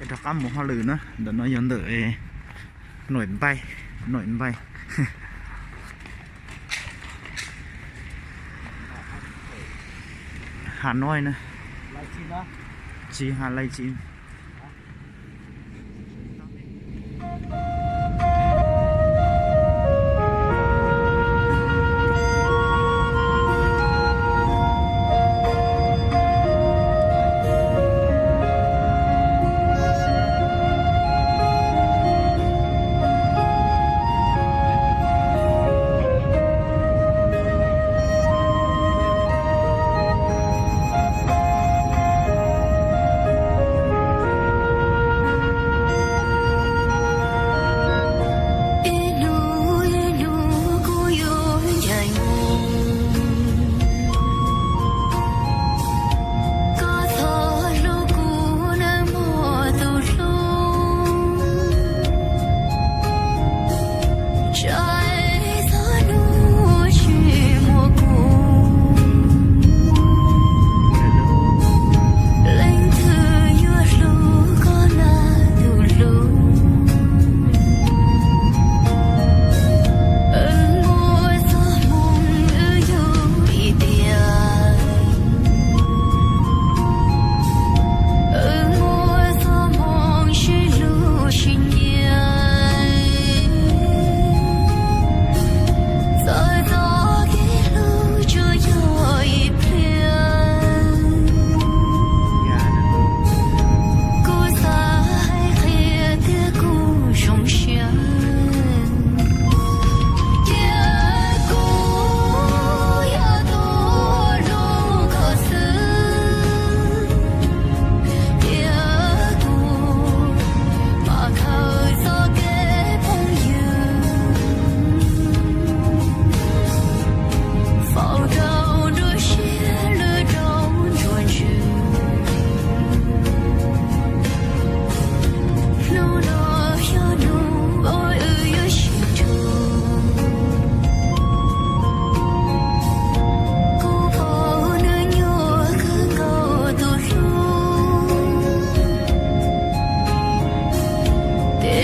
Rov qab mus hauj lwm na, ntawm no yog ntawm Nội Bài, Nội Bài, Hà Nội na, tsis Hà Nội tsis.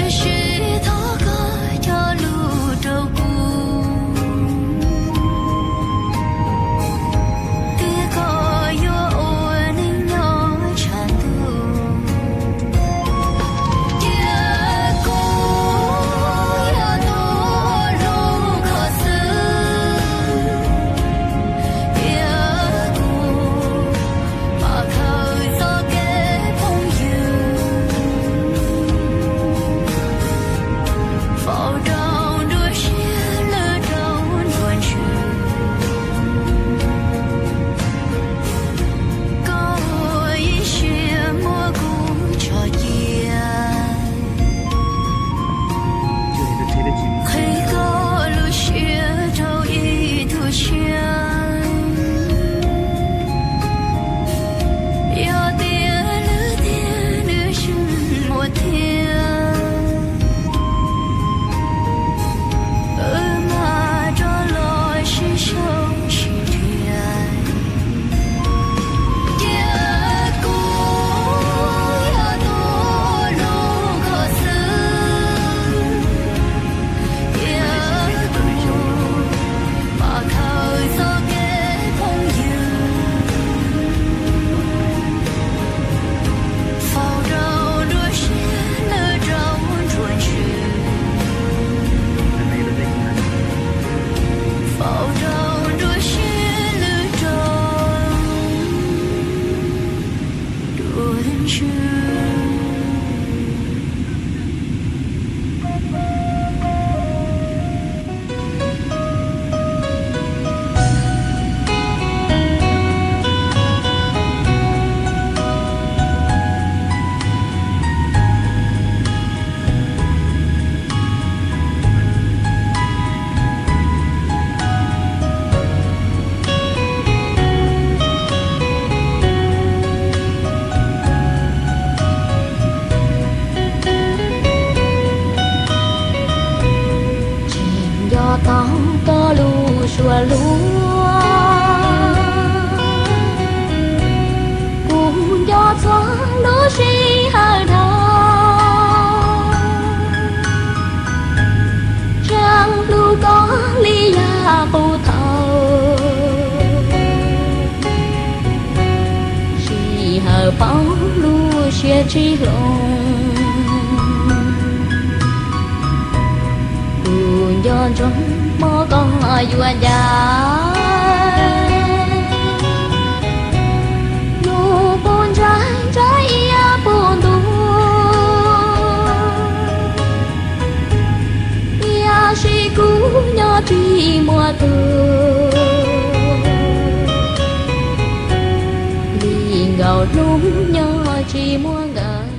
Tseem nco tau koj lub suab hluas, kuv nco txog lub sij hawm dhau. Paub lub siab tsis hloov, kuv nco ntsoov hmo koj yuav cas. Nub puv ntsa ntsa iab puv ntuj, tiam sis kuv nyob tsis muaj tug. Li nkaus hnub nyob tsis muaj nkawm.